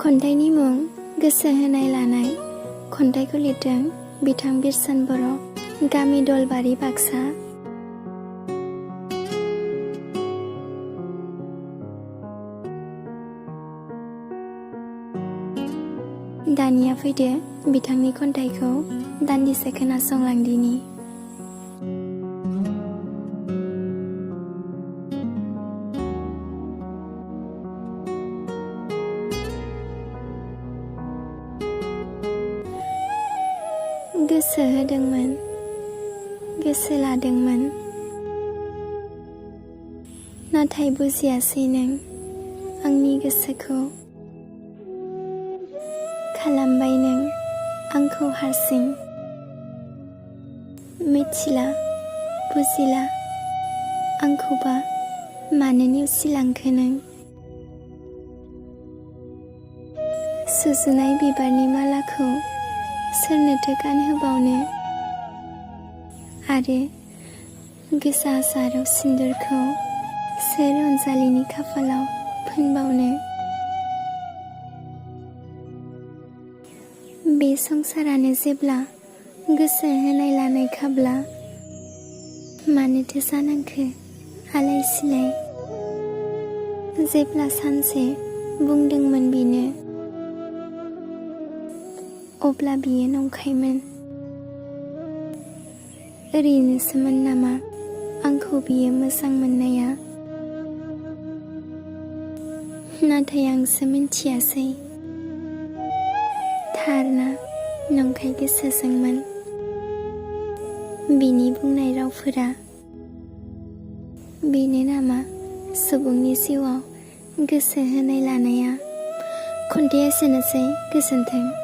खन्थाइनि मुं गोसो होनाय लानाय। खन्थाइखौ लिरदों बिथां बिरसान बर', गामि दलबारि, बाक्सा। दानिया फैदो बिथांनि खन्थाइखौ दान्दिसे खोनासंलांदिनि। गोसो होदोंमोन, गोसो लादोंमोन, नाथाय बुजियासै नों आंनि गोसोखौ। खालामबाय नों आंखौ हारसिं। मिथिला बुजिला आंखौबा मानो नेवसिलांखो नों। सुजुनाय बिबारनि मालाखौ सोरनोथो गानहोबावनो, आरो गोजा जारौ सिन्दुरखौ सोर अनजालिनि खाफालाव फोनबावनो। बे संसारानो जेब्ला गोसो होनाय लानायखाब्ला मानोथो जानांखो आलाय सिलाय। जेब्ला सानसे बुंदोंमोन बिनो, अब्ला बियो नंखायमोन। ओरैनोसोमोन नामा आंखौ बियो मोजां मोननाया। नाथाय आंसो मिथियासै थार ना नंखाय गोसोजोंमोन बिनि बुंनाय रावफोरा। बेनो नामा सुबुंनि जिउआव गोसो होनाय लानाया। खन्थाइया एसेनोसै, गोजोन्थों।